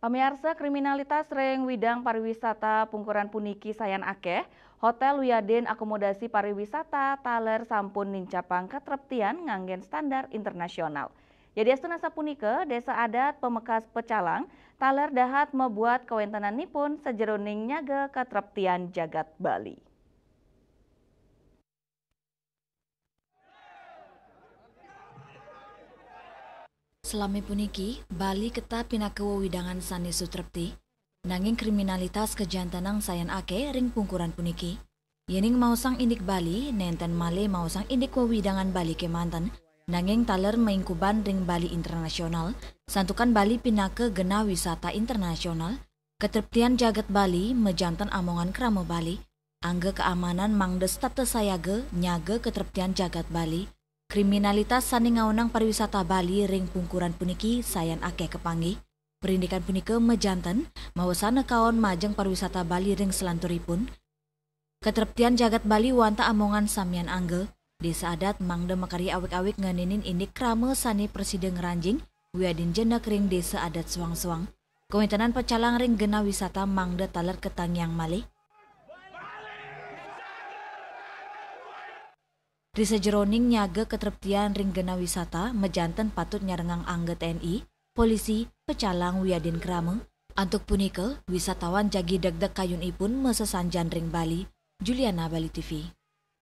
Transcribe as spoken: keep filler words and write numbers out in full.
Pamiarsa, kriminalitas ring widang pariwisata pungkuran puniki sayan akeh. Hotel wiadin akomodasi pariwisata taler sampun nincapang katreptian nganggen standar internasional. Yadiastun asapunika, Desa Adat Pamekas Pecalang taler dahat mabuat kawentenanipun sajeroning nyaga katreptian jagat Bali. Salami puniki, Bali ketah pinaka wewidangan sane sutrepti, nanging kriminalitas kajantenang sayan akeh ring pungkuran puniki. Yening maosang indik Bali, nenten malih maosang indik wewidangan Bali kemanten, nanging taler maingkuban ring Bali internasional, santukan Bali pinaka genah wisata internasional. Katreptian jagat Bali majanten amongan krama Bali. Angga kaamanan mangda setata sayaga nyaga katreptian jagat Bali. Kriminalitas sane ngaonang pariwisata Bali ring pungkuran puniki sayan akeh kapanggih. Parindikan punika majanten mawasana kaon majeng pariwisata Bali ring salanturipun. Katreptian jagat Bali wantah amongan samian angga. Desa Adat mangda makarya awig-awig ngenenin indik krama sane prasida ngranjing wiadin jenek ring Desa Adat soang-soang. Kawentenan pecalang ring genah wisata mangda taler katangiang malih. Ri sajeroning nyaga katreptian ring genah wisata, majanten patut nyarengang angga T N I, polisi, pecalang wiadin krama. Antuk punika, wisatawan jagi degdeg kayunipun masesanjan ring Bali. Juliana, Bali T V.